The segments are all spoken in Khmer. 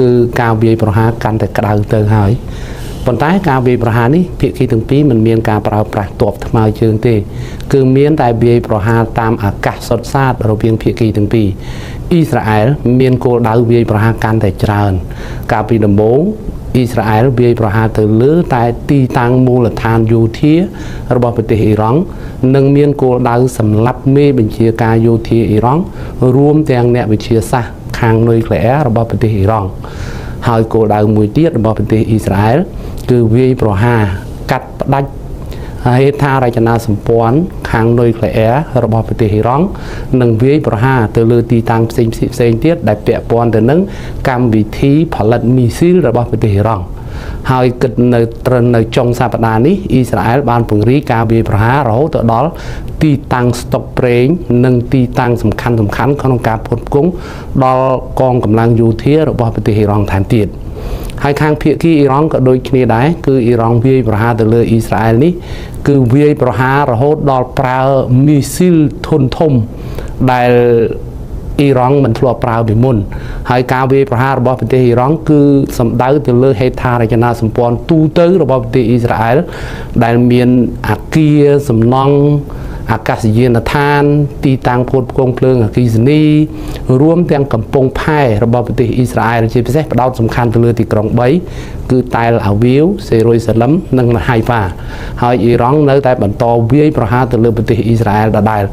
គឺការវាយប្រហារកាន់តែក្តៅទៅហើយប៉ុន្តែការវាយប្រហារនេះភាគីទាំងពីរមិនមានការប្រើប្រាស់ទ័ពថ្មើរជើងទេ គឺមានតែវាយប្រហារតាមអាកាសសុទ្ធសាធរវាងភាគីទាំងពីរអ៊ីស្រាអែលមានគោលដៅវាយប្រហារកាន់តែច្រើន កាលពីដំបូងអ៊ីស្រាអែលវាយប្រហារទៅលើតែទីតាំងមូលដ្ឋានយោធារបស់ប្រទេសអ៊ីរ៉ង់និងមានគោលដៅសម្លាប់មេបញ្ជាការយោធាអ៊ីរ៉ង់រួមទាំងអ្នកវិទ្យាសាស្ត្រខាងនុយក្លេអ៊ែររបស់ប្រទេសអ៊ីរ៉ង់ហើយគោលដៅមួយទៀតរបស់ប្រទេសអ៊ីស្រាអែលគឺវាយប្រហារកាត់ផ្ដាច់ហេដ្ឋារចនាសម្ព័ន្ធខាងនុយក្លេអ៊ែររបស់ប្រទេសអ៊ីរ៉ង់និងវាយប្រហារទៅលើទីតាំងផ្សេងផ្សេងទៀតដែលពាក់ព័ន្ធទៅនឹងកម្មវិធីផលិតមីស៊ីលរបស់ប្រទេសអ៊ីរ៉ង់ហើយគិតនៅត្រឹមនៅចុងសប្តាហ៍នេះអ៊ីស្រាអែលបានពង្រីកការវាយប្រហាររហូតទៅដល់ទីតាំងស្តុកប្រេងនិងទីតាំងសំខាន់សំខាន់ក្នុងការផ្គត់ផ្គង់ដល់កងកម្លាំងយោធារបស់ប្រទេសអ៊ីរ៉ង់ថែមទៀតហើយខាងភាគីអ៊ីរ៉ង់ក៏ដូចគ្នាដែរគឺអ៊ីរ៉ង់វាយប្រហារទៅលើអ៊ីស្រាអែលនេះគឺវាយប្រហាររហូតដល់ប្រើមីស៊ីលធុនធំដែលអ៊ីរ៉ង់មិនធ្លាប់ប្រើពីមុនហើយការវាយប្រហាររបស់ប្រទេសអ៊ីរ៉ង់គឺសំដៅទៅលើហេដ្ឋារចនាសម្ព័ន្ធទូទៅរបស់ប្រទេសអ៊ីស្រាអែលដែលមានអាគារសំណង់អាកាសយានដ្ឋានទីតាំងផ្គត់ផ្គង់ភ្លើងអគ្គិសនីរួមទាំងកំពង់ផែរបស់ប្រទេសអ៊ីស្រាអែលជាពិសេសផ្ដោតសំខាន់ទៅលើទីក្រុង3គឺតែលអាវីវសេរុយសាឡឹមនិងហៃហ្វាហើយអ៊ីរ៉ង់នៅតែបន្តវាយប្រហារទៅលើប្រទេសអ៊ីស្រាអែលដដែល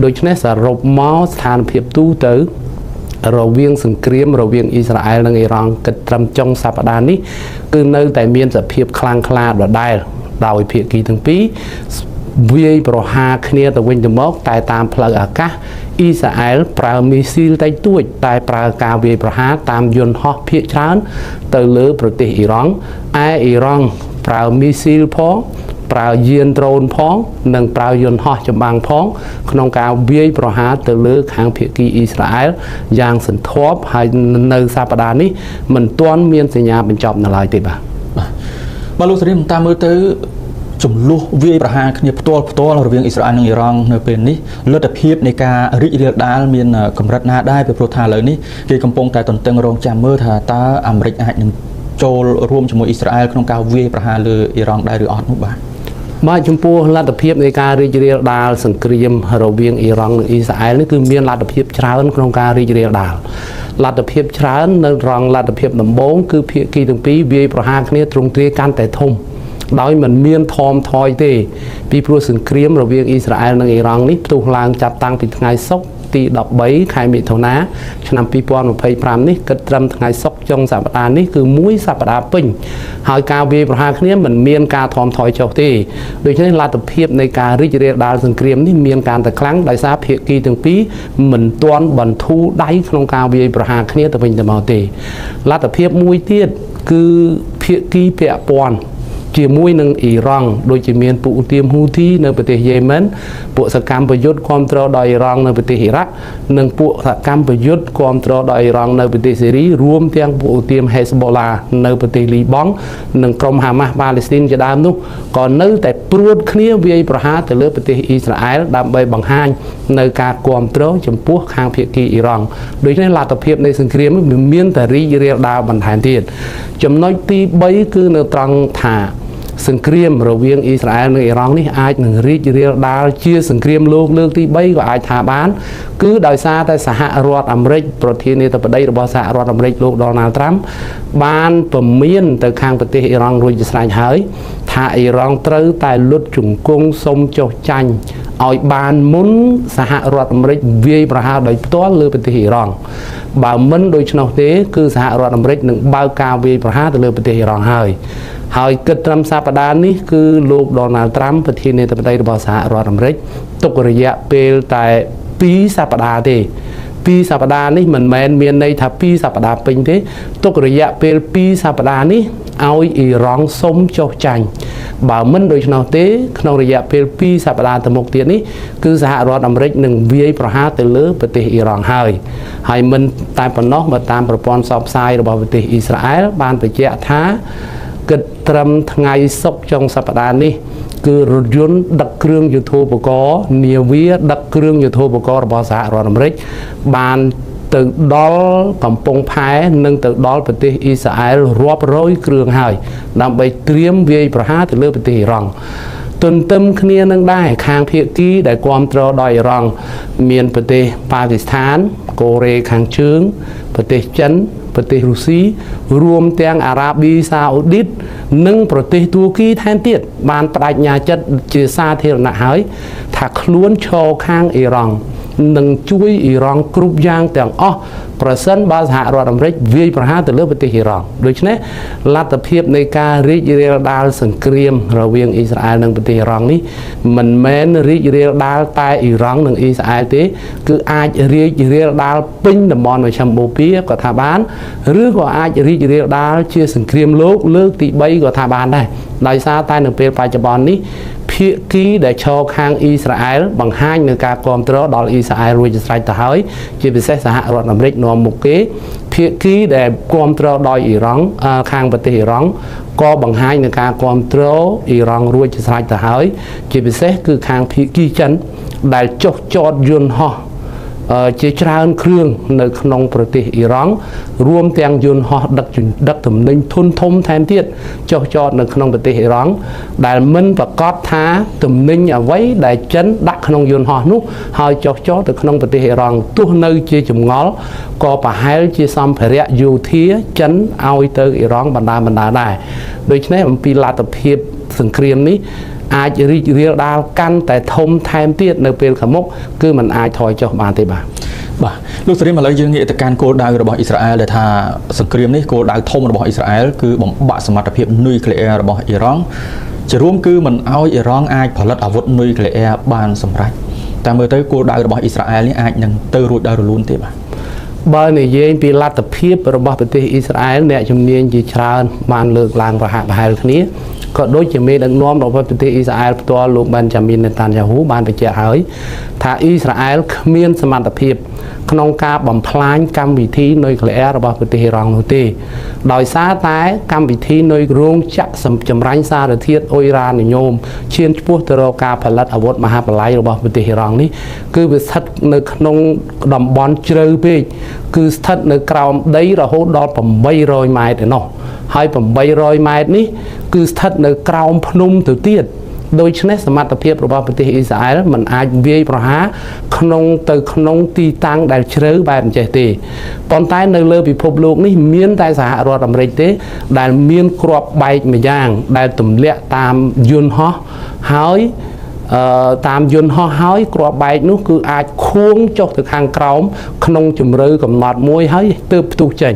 ដូច្នេះសរុបមកស្ថានភាពទូទៅរវាងសង្គ្រាមរវាងអ៊ីស្រាអែលនិងអ៊ីរ៉ង់គិតត្រឹមចុងសប្តាហ៍នេះគឺនៅតែមានសភាពខ្លាំងក្លាដដែលដោយភាគីទាំងពីរវាយប្រហារគ្នាទៅវិញទៅមកតែតាមផ្លូវអាកាសអ៊ីស្រាអែលប្រើមីស៊ីលតិចតួចតែប្រើការវាយប្រហារតាមយន្តហោះភាគច្រើនទៅលើប្រទេសអ៊ីរ៉ង់ឯអ៊ីរ៉ង់ប្រើមីស៊ីលផងប្រើយានដ្រូនផងនិងប្រើយន្តហោះចម្បាំងផងក្នុងការវាយប្រហារទៅលើខាងភាគីអ៊ីស្រាអែលយ៉ាងសន្ធាប់ហើយនៅសប្តាហ៍នេះមិនទាន់មានសញ្ញាបញ្ចប់នៅឡើយទេបាទ បាទលោកសេរីតាមមើលទៅចំនួនវាយប្រហារគ្នាផ្ទាល់ផ្ទាល់រវាងអ៊ីស្រាអែលនិងអ៊ីរ៉ង់នៅពេលនេះលទ្ធភាពនៃការរីករាលដាលមានកម្រិតណាដែរពីព្រោះថាឥឡូវនេះគេកំពុងតែទន្ទឹងរង់ចាំមើលថាតើអាមេរិកអាចនឹងចូលរួមជាមួយអ៊ីស្រាអែលក្នុងការវាយប្រហារលើអ៊ីរ៉ង់ដែរឬអត់នោះបាទ បាទចំពោះលទ្ធភាពនៃការរីករាលដាលសង្គ្រាមរវាងអ៊ីរ៉ង់និងអ៊ីស្រាអែលនេះគឺមានលទ្ធភាពច្រើនក្នុងការរីករាលដាលលទ្ធភាពច្រើននៅត្រង់លទ្ធភាពដំបូងគឺភាគីទាំងពីរវាយប្រហារគ្នាទ្រង់ទ្រាយកាន់តែធំដោយមិនមានថមថយទេពីព្រោះសង្គ្រាមរវាងអ៊ីស្រាអែលនិងអ៊ីរ៉ង់នេះផ្ទុះឡើងចាប់តាំងពីថ្ងៃសុក្រទី13ខែមិថុនាឆ្នាំ2025នេះគិតត្រឹមថ្ងៃសុក្រចុងសប្តាហ៍នេះគឺមួយសប្តាហ៍ពេញហើយការវាយប្រហារគ្នាមិនមានការថមថយចុះទេដូច្នេះលទ្ធភាពនៃការរីករាលដាលសង្គ្រាមនេះមានការតែខ្លាំងដោយសារភាគីទាំងពីរមិនទាន់បន្ធូរដៃក្នុងការវាយប្រហារគ្នាទៅវិញទៅមកទេលទ្ធភាពមួយទៀតគឺភាគីពាក់ព័ន្ធជាមួយនឹងអ៊ីរ៉ង់ដូចជាមានពួកឧទាមហ៊ូធីនៅប្រទេសយេម៉ិនពួកសកម្មប្រយុទ្ធគ្រប់គ្រងដោយអ៊ីរ៉ង់នៅប្រទេសអ៊ីរ៉ាក់និងពួកសកម្មប្រយុទ្ធគ្រប់គ្រងដោយអ៊ីរ៉ង់នៅប្រទេសសេរីរួមទាំងពួកឧទាមហេស្បូឡានៅប្រទេសលីបង់និងក្រុមហាម៉ាស់ប៉ាឡេស្ទីនជាដើមនោះក៏នៅតែព្រួតគ្នាវាយប្រហារទៅលើប្រទេសអ៊ីស្រាអែលដើម្បីបង្ហាញនៅការគ្រប់គ្រងចំពោះខាងភាគីអ៊ីរ៉ង់ដូច្នេះលទ្ធភាពនៃសង្គ្រាមវាមានតែរីករាលដាលបន្ថែមទៀតចំណុចទី3គឺនៅត្រង់ថាសង្គ្រាមរវាងអ៊ីស្រាអែលនិងអ៊ីរ៉ង់នេះអាចនឹងរីករាលដាលជាសង្គ្រាមលោកលើកទី3ក៏អាចថាបានគឺដោយសារតែសហរដ្ឋអាមេរិកប្រធានាធិបតីរបស់សហរដ្ឋអាមេរិកលោកដូណាល់ត្រាំបានពមៀនទៅខាងប្រទេសអ៊ីរ៉ង់រួចជាស្រេចហើយថាអ៊ីរ៉ង់ត្រូវតែលុតជង្គង់សុំចុះចាញ់ឲ្យបានមុនសហរដ្ឋអាមេរិកវាយប្រហារដោយផ្ទាល់លើប្រទេសអ៊ីរ៉ង់បើមិនដូច្នោះទេគឺសហរដ្ឋអាមេរិកនឹងបើកការវាយប្រហារទៅលើប្រទេសអ៊ីរ៉ង់ហើយហើយគិតត្រឹមសប្តាហ៍នេះគឺលោកដូណាល់ត្រាំប្រធានាធិបតីរបស់សហរដ្ឋអាមេរិកទុករយៈពេលតែ2សប្តាហ៍ទេ2សប្តាហ៍នេះមិនមែនមានន័យថា2សប្តាហ៍ពេញទេទុករយៈពេល2សប្តាហ៍នេះឲ្យអ៊ីរ៉ង់សុំចុះចាញ់បើមិនដូច្នោះទេក្នុងរយៈពេល2សប្តាហ៍ទៅមុខទៀតនេះគឺសហរដ្ឋអាមេរិកនឹងវាយប្រហារទៅលើប្រទេសអ៊ីរ៉ង់ហើយហើយមិនតែប៉ុណ្ណោះបើតាមប្រព័ន្ធផ្សព្វផ្សាយរបស់ប្រទេសអ៊ីស្រាអែលបានបញ្ជាក់ថាគិតត្រឹមថ្ងៃសុក្រចុងសប្តាហ៍នេះគឺរថយន្តដឹកគ្រឿងយុទ្ធោបករណ៍នាវាដឹកគ្រឿងយុទ្ធោបករណ៍របស់សហរដ្ឋអាមេរិកបាន ទៅដល់កំពង់ផែនិងទៅដល់ប្រទេសអ៊ីស្រាអែលរាប់រយគ្រឿងហើយដើម្បីត្រៀមវាយប្រហារទៅលើប្រទេសអ៊ីរ៉ង់ទន្ទឹមគ្នានឹងដែរខាងភាគីដែលគ្រប់គ្រងដោយអ៊ីរ៉ង់មានប្រទេសប៉ាគីស្ថានកូរ៉េខាងជើងប្រទេសចិនប្រទេសរុស្ស៊ីរួមទាំងអារ៉ាប៊ីសាអូឌីតនិងប្រទេសទួរគីថែមទៀតបានបដិញ្ញាចិត្តជាសាធារណៈហើយថាខ្លួនឈរខាងអ៊ីរ៉ង់នឹងជួយអ៊ីរ៉ង់គ្រប់យ៉ាងទាំងអស់ប្រសិនបើសហរដ្ឋអាមេរិកវាយប្រហារទៅលើប្រទេសអ៊ីរ៉ង់ដូច្នេះលទ្ធភាពនៃការរីករាលដាលសង្គ្រាមរវាងអ៊ីស្រាអែលនិងប្រទេសអ៊ីរ៉ង់នេះមិនមែនរីករាលដាលតែអ៊ីរ៉ង់និងអ៊ីស្រាអែលទេគឺអាចរីករាលដាលពេញតំបន់មជ្ឈិមបូព៌ាក៏ថាបានឬក៏អាចរីករាលដាលជាសង្គ្រាមលោកលើកទី3ក៏ថាបានដែរដោយសារតែនៅពេលបច្ចុប្បន្ននេះភាគីដែលឈរខាងអ៊ីស្រាអែលបង្ហាញនៅការគ្រប់គ្រងដល់អ៊ីស្រាអែលរួចជាស្រេចទៅហើយជាពិសេសសហរដ្ឋអាមេរិកនាំមុខគេភាគីដែលគ្រប់គ្រងដោយអ៊ីរ៉ង់ខាងប្រទេសអ៊ីរ៉ង់ក៏បង្ហាញនៅការគ្រប់គ្រងអ៊ីរ៉ង់រួចជាស្រេចទៅហើយជាពិសេសគឺខាងភាគីចិនដែលចុះចតយន្តហោះជាច្រើនគ្រឿងនៅក្នុងប្រទេសអ៊ីរ៉ង់រួមទាំងយន្តហោះដឹកទំនិញធុនធំថែមទៀតចុះចតនៅក្នុងប្រទេសអ៊ីរ៉ង់ដែលមិនប្រកាសថាទំនិញអ្វីដែលចិនដាក់ក្នុងយន្តហោះនោះហើយចុះចតទៅក្នុងប្រទេសអ៊ីរ៉ង់ទោះនៅជាចម្ងល់ក៏ប្រហែលជាសម្ភារៈយោធាចិនឲ្យទៅអ៊ីរ៉ង់បណ្ដាដែរដូច្នេះអំពីលទ្ធភាពសង្គ្រាមនេះអាចរីករាលដាលកាន់តែធំថែមទៀតនៅពេលខាងមុខគឺมันអាចថយចុះបានទេបាទបាទលោកសេរីមឥឡូវយើងងាកទៅកាន់គោលដៅរបស់អ៊ីស្រាអែលដែលថាសង្គ្រាមនេះគោលដៅធំរបស់អ៊ីស្រាអែលគឺបំបាក់សមត្ថភាពនុយក្លេអ៊ែររបស់អ៊ីរ៉ង់ជារួមគឺមិនឲ្យអ៊ីរ៉ង់អាចផលិតអាវុធនុយក្លេអ៊ែរបានសម្រេចតាមមើលទៅគោលដៅរបស់អ៊ីស្រាអែលនេះអាចនឹងទៅរួចដោយរលូនទេបាទបើនិយាយពីលទ្ធភាពរបស់ប្រទេសអ៊ីស្រាអែលអ្នកជំនាញជាច្រើនបានលើកឡើងប្រហាក់ប្រហែលគ្នាក៏ដូចជាមេដឹកនាំរបស់ប្រទេសអ៊ីស្រាអែលផ្ទាល់លោកបេនចាមីននេតានយ៉ាហ៊ូបានបញ្ជាក់ហើយថាអ៊ីស្រាអែលគ្មានសមត្ថភាពក្នុងការបំផ្លាញកម្មវិធីនុយក្លេអ៊ែររបស់ប្រទេសអ៊ីរ៉ង់នោះទេដោយសារតែកម្មវិធីនុយរោងចក្រចម្រាញ់សារធាតុអ៊ុយរ៉ានីញ៉ូមឈានឆ្ពោះទៅរកការផលិតអាវុធមហាប្រល័យរបស់ប្រទេសអ៊ីរ៉ង់នេះគឺវាស្ថិតនៅក្នុងតំបន់ជ្រៅពេកគឺស្ថិតនៅក្រោមដីរហូតដល់800ម៉ែត្រឯណោះហើយ800ម៉ែត្រនេះគឺស្ថិតនៅក្រោមភ្នំទៅទៀតដូច្នេះសមត្ថភាពរបស់ប្រទេសអ៊ីស្រាអែលមិនអាចវាយប្រហារក្នុងទៅក្នុងទីតាំងដែលជ្រៅបែបអញ្ចេះទេប៉ុន្តែនៅលើពិភពលោកនេះមានតែសហរដ្ឋអាមេរិកទេដែលមានគ្រាប់បែកម្យ៉ាងដែលទម្លាក់តាមយន្តហោះហើយតាមយន្តហោះហើយគ្រាប់បែកនោះគឺអាចខួងចុះទៅខាងក្រោមក្នុងជម្រៅកំណត់មួយហើយទើបផ្ទុះចេញ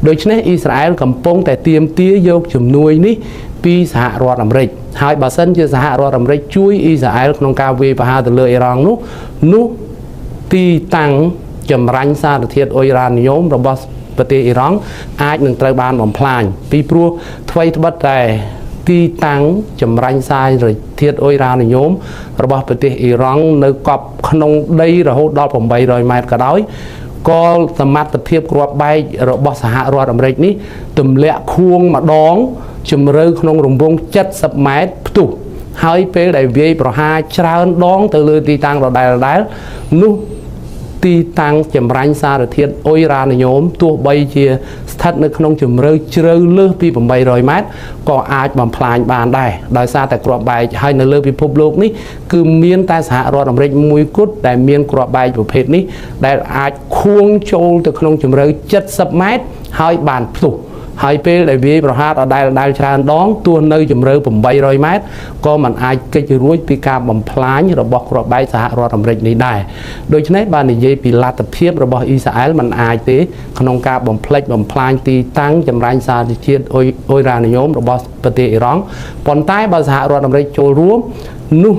ដូច្នេះអ៊ីស្រាអែលកំពុងតែទាមទារយកជំនួយនេះពីសហរដ្ឋអាមេរិកហើយបើសិនជាសហរដ្ឋអាមេរិកជួយអ៊ីស្រាអែលក្នុងការវាយប្រហារទៅលើអ៊ីរ៉ង់នោះទីតាំងចម្រាញ់សារធាតុអ៊ុយរ៉ានីញ៉ូមរបស់ប្រទេសអ៊ីរ៉ង់អាចនឹងត្រូវបានបំផ្លាញពីព្រោះថ្វីត្បិតតែទីតាំងចម្រាញ់សារធាតុអ៊ុយរ៉ានីញ៉ូមរបស់ប្រទេសអ៊ីរ៉ង់នៅកប់ក្នុងដីរហូតដល់800ម៉ែត្រក៏ដោយក៏សមត្ថភាពគ្រាប់បែករបស់សហរដ្ឋអាមេរិកនេះទម្លាក់ខួងម្ដងជម្រៅក្នុងរង្វង់70ម៉ែត្រផ្ទុះហើយពេលដែលវាយប្រហារច្រើនដងទៅលើទីតាំងដដែលៗនោះទីតាំងចម្រាញ់សារធាតុអ៊ុយរ៉ានីញ៉ូមទោះបីជាស្ថិតនៅក្នុងជម្រៅជ្រៅលើសពី800ម៉ែត្រក៏អាចបំផ្លាញបានដែរដោយសារតែគ្រាប់បែកហើយនៅលើពិភពលោកនេះគឺមានតែសហរដ្ឋអាមេរិកមួយគត់ដែលមានគ្រាប់បែកប្រភេទនេះដែលអាចខួងចូលទៅក្នុងជម្រៅ70ម៉ែត្រហើយបានផ្ទុះហើយពេលដែលវាយប្រហារដដែលច្រើនដងទោះនៅជម្រៅ800ម៉ែត្រក៏មិនអាចគេចរួចពីការបំផ្លាញរបស់គ្រាប់បែកសហរដ្ឋអាមេរិកនេះដែរដូច្នេះបាននិយាយពីលទ្ធភាពរបស់អ៊ីស្រាអែលមិនអាចទេក្នុងការបំផ្លិចបំផ្លាញទីតាំងចម្រាញ់សារធាតុអ៊ុយរ៉ានីញ៉ូមរបស់ប្រទេសអ៊ីរ៉ង់ប៉ុន្តែបើសហរដ្ឋអាមេរិកចូលរួមនោះ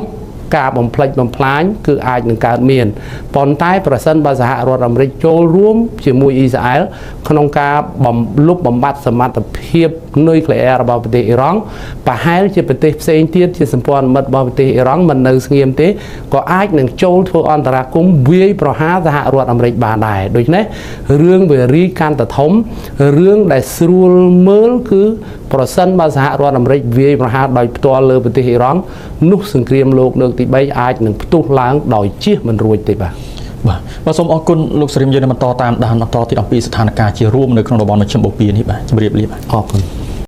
ការបំផ្លិចបំផ្លាញគឺអាចនឹងកើតមានប៉ុន្តែប្រសិនបើសហរដ្ឋអាមេរិកចូលរួមជាមួយអ៊ីស្រាអែលក្នុងការបំលុបបំបាត់សមត្ថភាពនុយក្លេអ៊ែររបស់ប្រទេសអ៊ីរ៉ង់ប្រហែលជាប្រទេសផ្សេងទៀតជាសម្ព័ន្ធមិត្តរបស់ប្រទេសអ៊ីរ៉ង់មិននៅស្ងៀមទេក៏អាចនឹងចូលធ្វើអន្តរាគមន៍វាយប្រហារសហរដ្ឋអាមេរិកបានដែរដូច្នេះរឿងវារីកាន់តែធំរឿងដែលស្រួលមើលគឺប្រសិនបើសហរដ្ឋអាមេរិកវាយប្រហារដោយផ្ទាល់លើប្រទេសអ៊ីរ៉ង់នោះសង្គ្រាមលោកលើកទី3អាចនឹងផ្ទុះឡើងដោយជៀសមិនរួចទេបាទ បាទបាទសូមអរគុណលោកស្រីមយើងនឹងបន្តតាមដានបន្តទៀតអំពីស្ថានភាពជារួមនៅក្នុងតំបន់មជ្ឈិមបូព៌ានេះបាទជម្រាបលាបាទ អរគុណ។